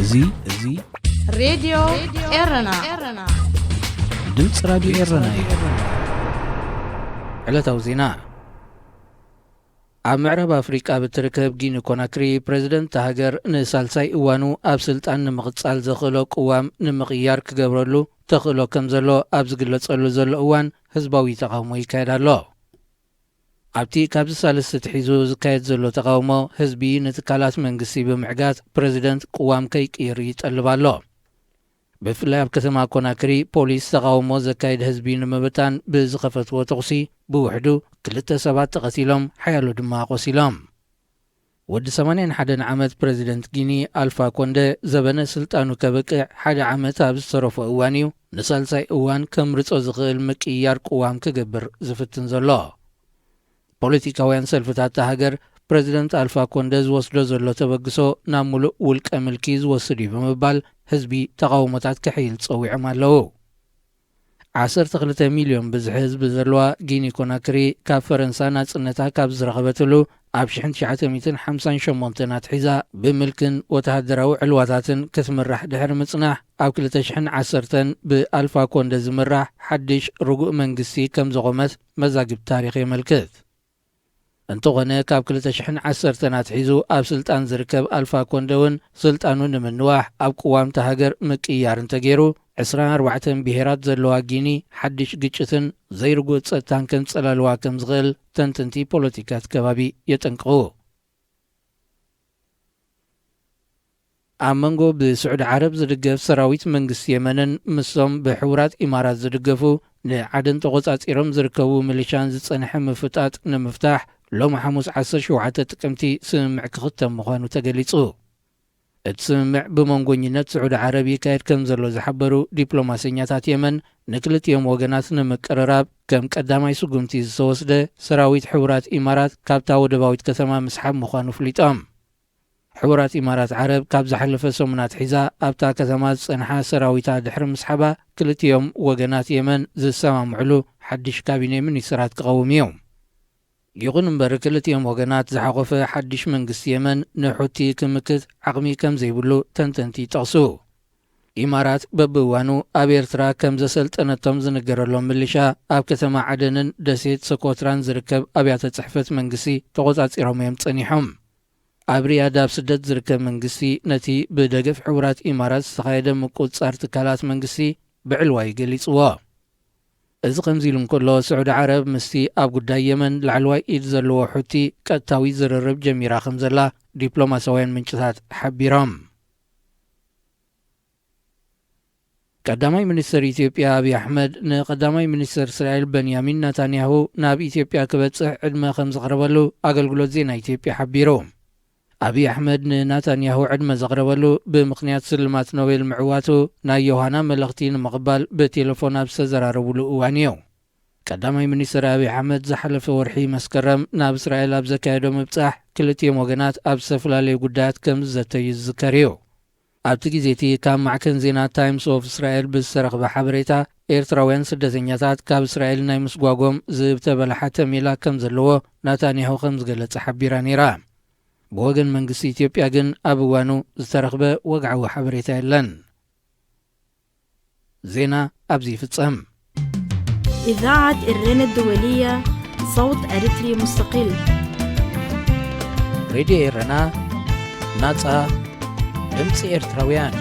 እዚ እዚ ሬድዮ ኤረና፣ ድምፂ ራዲዮ ኤረና እዩ። ዕለታዊ ዜና። ኣብ ምዕራብ ኣፍሪቃ ብትርከብ ጊኒ ኮናክሪ፣ ፕሬዝደንት ሃገር ንሳልሳይ እዋኑ ኣብ ስልጣን ንምቕጻል ዘኽእሎ ቅዋም ንምቕያር ክገብረሉ ተኽእሎ ከም ዘሎ ኣብ ዝግለጸሉ ዘሎ እዋን፣ ህዝባዊ ተቓውሞ ይካየድ ኣሎ። ኣብቲ ካብዚ ሳልስቲ ትሒዙ ዝካየድ ዘሎ ተቓውሞ፣ ህዝቢ ንትካላት መንግስቲ ብምዕጋት ፕሬዝደንት ቅዋም ከይቅይር ይጠልብ ኣሎ። ብፍላይ ኣብ ከተማ ኮናክሪ፣ ፖሊስ ተቓውሞ ዘካይድ ህዝቢ ንምብታን ብዝኸፈትዎ ተኹሲ፣ ብውሕዱ ክልተ ሰባት ተቐቲሎም፣ ሓያሎ ድማ ቆሲሎም። ወዲ ሰማንያን ሓደን ዓመት ፕሬዝደንት ጊኒ ኣልፋ ኮንደ፣ ዘበነ ስልጣኑ ከብቅዕ ሓደ ዓመት ኣብ ዝተረፎ እዋን እዩ ንሳልሳይ እዋን ከምርጾ ዝኽእል ምቅይያር ቅዋም ክገብር ዝፍትን ዘሎ። ፖለቲካውያን ሰልፍታት እታ ሃገር፣ ፕሬዝደንት ኣልፋ ኮንደ ዝወስዶ ዘሎ ተበግሶ ናብ ምሉእ ውልቀ ምልኪ ዝወስድ እዩ ብምባል፣ ህዝቢ ተቓውሞታት ከሕይል ጸዊዖም ኣለዉ። ዓሰርተ ክልተ ሚልዮን ብዝሒ ህዝቢ ዘለዋ ጊኒ ኮናክሪ፣ ካብ ፈረንሳ ናጽነታ ካብ ዝረኸበትሉ ኣብ ሽሕን ትሽዓተ ሚእትን ሓምሳን ሸሞንተን ኣትሒዛ፣ ብምልክን ወተሃደራዊ ዕልዋታትን ክትምራሕ ድሕሪ ምጽናሕ፣ ኣብ ክልተ ሽሕን ዓሰርተን ብኣልፋ ኮንደ ዝምራሕ ሓድሽ ርጉእ መንግስቲ ከም ዘቖመት መዛግብቲ ታሪኽ የመልክት። እንተኾነ፣ ካብ ክልተ ሽሕን ዓሰርተን ኣትሒዙ ኣብ ስልጣን ዝርከብ ኣልፋ ኮንደ እውን፣ ስልጣኑ ንምንዋሕ ኣብ ቅዋም እታ ሃገር ምቅይያር እንተገይሩ፣ ዕስራን ኣርባዕተን ብሄራት ዘለዋ ጊኒ ሓድሽ ግጭትን ዘይርጉእ ጸጥታን ከንጸላልዋ ከም ዝኽእል ተንተንቲ ፖለቲካ እቲ ከባቢ የጠንቅቑ። ኣብ መንጎ ብስዑዲ ዓረብ ዝድገፍ ሰራዊት መንግስቲ የመንን ምስቶም ብሕቡራት ኢማራት ዝድገፉ ንዓደን ተቖጻጺሮም ዝርከቡ ሚሊሻን ዝጸንሐ ምፍጣጥ ንምፍታሕ፣ ሎሚ ሓሙስ ዓሰርተ ሸውዓተ ጥቅምቲ ስምምዕ ክኽተም ምዃኑ ተገሊጹ። እቲ ስምምዕ ብመንጎኝነት ስዑዲ ዓረብ ይካየድ ከም ዘሎ ዝሓበሩ ዲፕሎማሰኛታት የመን፣ ንክልቲኦም ወገናት ንምቅርራብ ከም ቀዳማይ ስጉምቲ ዝተወስደ፣ ሰራዊት ሕቡራት ኢማራት ካብታ ወደባዊት ከተማ ምስሓብ ምዃኑ ኣፍሊጦም። ሕቡራት ኢማራት ዓረብ ካብ ዝሓለፈ ሰሙን ኣትሒዛ ኣብታ ከተማ ዝጸንሓ ሰራዊታ ድሕሪ ምስሓባ፣ ክልቲኦም ወገናት የመን ዝሰማምዕሉ ሓድሽ ካቢኔ ሚኒስትራት ክቐውም እዩ። ይኹን እምበር፣ ክልቲኦም ወገናት ዝሓቖፈ ሓድሽ መንግስቲ የመን ንሑቲ ክምክት ዓቕሚ ከም ዘይብሉ ተንተንቲ ይጠቕሱ። ኢማራት በብእዋኑ ኣብ ኤርትራ ከም ዘሰልጠነቶም ዝንገረሎም ምልሻ፣ ኣብ ከተማ ዓደንን ደሴት ሰኮትራን ዝርከብ ኣብያተ ጽሕፈት መንግስቲ ተቖጻጺሮም እዮም ጸኒሖም። ኣብ ሪያድ ኣብ ስደት ዝርከብ መንግስቲ፣ ነቲ ብደገፍ ሕቡራት ኢማራት ዝተኻየደ ምቁጽጻር ትካላት መንግስቲ ብዕልዋ እዩ ገሊጽዎ። እዚ ከምዚ ኢሉ እንከሎ፣ ስዑዲ ዓረብ ምስቲ ኣብ ጉዳይ የመን ላዕለዋይ ኢድ ዘለዎ ሑቲ ቀጥታዊ ዝርርብ ጀሚራ ከም ዘላ ዲፕሎማሳውያን ምንጭታት ሓቢሮም። ቀዳማይ ሚኒስትር ኢትዮጵያ ኣብይ ኣሕመድ፣ ንቀዳማይ ሚኒስትር እስራኤል በንያሚን ናታንያሁ ናብ ኢትዮጵያ ክበጽሕ ዕድመ ከም ዘቕረበሉ ኣገልግሎት ዜና ኢትዮጵያ ሓቢሩ። ኣብይ ኣሕመድ ንናታንያሁ ዕድመ ዘቕረበሉ፣ ብምኽንያት ስልማት ኖቤል ምዕዋቱ ናይ ዮሃና መልእኽቲ ንምቕባል ብቴሌፎን ኣብ ዝተዘራረቡሉ እዋን እዩ። ቀዳማይ ሚኒስትር ኣብይ ኣሕመድ ዝሓለፈ ወርሒ መስከረም ናብ እስራኤል ኣብ ዘካየዶ ምብጻሕ፣ ክልቲኦም ወገናት ኣብ ዝተፈላለዩ ጉዳያት ከም ዝዘተዩ ዝዝከር እዩ። ኣብቲ ግዜ እቲ ካብ ማዕከን ዜና ታይምስ ኦፍ እስራኤል ብዝተረኽበ ሓበሬታ፣ ኤርትራውያን ስደተኛታት ካብ እስራኤል ናይ ምስጓጎም ዝብተበላሓተ ሜላ ከም ዘለዎ ናታንያሁ ከም ዝገለጸ ሓቢራ ነይራ። ብወገን መንግስቲ ኢትዮጵያ ግን ኣብ እዋኑ ዝተረኽበ ወግዓዊ ሓበሬታ የለን። ዜና ኣብዚ ይፍጸም። إذاعة إرينا الدولية، صوت أريتري مستقل. ሬድዮ ኤረና፣ ናጻ ድምጺ ኤርትራውያን።